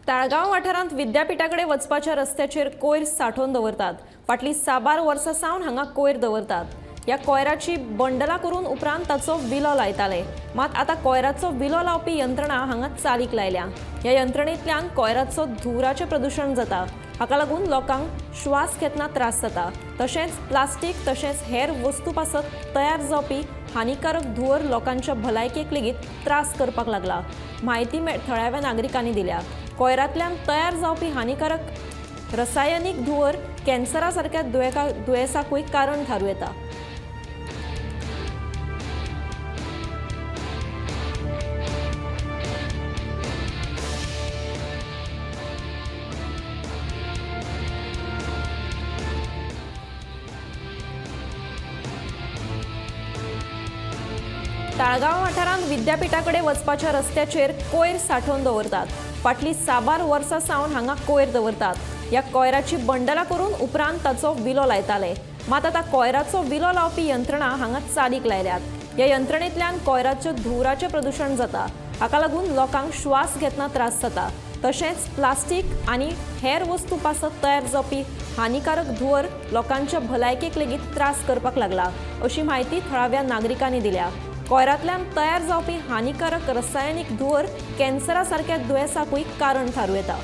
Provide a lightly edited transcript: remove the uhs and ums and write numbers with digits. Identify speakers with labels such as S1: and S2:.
S1: ताळगांव वाठारांत विद्यापीठा कडेन वचपाच्या रस्त्याचेर कोयर सांठोवन दवरतात. फाटलीं साबार वर्सां सावन हांगा कोयर दवरतात. ह्या कोयराची बंडलां करून उपरांत ताचो विलो लायताले. मात आतां कोयराचो विलो लावपी यंत्रणा हांगा चालीक लायल्या. ह्या यंत्रणेंतल्यान कोयराचो धुंवराचें प्रदुशण जाता. हाका लागून लोकांक श्वास घेतना त्रास जाता. तशेंच प्लास्टीक तशेंच हेर वस्तू पासत तयार जावपी हानिकारक धुंवर लोकांच्या भलायकेक लेगीत त्रास करपाक लागला. म्हायती थळाव्या नागरिकांनी दिल्या. कोयरांतल्यान तयार जावपी हानिकारक रसायनीक धुंवर कॅन्सरा सारक्या दुयेंसाकूय कारण थारूं येता. ताळगांव वाठारांत विद्यापीठा कडेन वचपाच्या रस्त्याचेर कोयर सांठोवन दवरतात. फाटलीं साबार वर्सां सावन हांगा कोयर दवरतात. ह्या कोयराची बंडलां करून उपरांत ताचो विलो लायताले. मात आतां कोयराचो विलो लावपी यंत्रणा हांगा चालीक लायल्यात. ह्या यंत्रणेंतल्यान कोयराचें धुंवराचें प्रदुशण जाता. हाका लागून लोकांक श्वास घेतना त्रास जाता. तशेंच प्लास्टीक आनी हेर वस्तू पासत तयार जावपी हानिकारक धुंवर लोकांच्या भलायकेक लेगीत त्रास करपाक लागला, अशी म्हायती थळाव्या नागरिकांनी दिल्या. कोयरांतल्यान तयार जावपी हानिकारक रसायनीक धुंवर कॅन्सरा सारक्या दुयेंसाकूय कारण थारूं येता.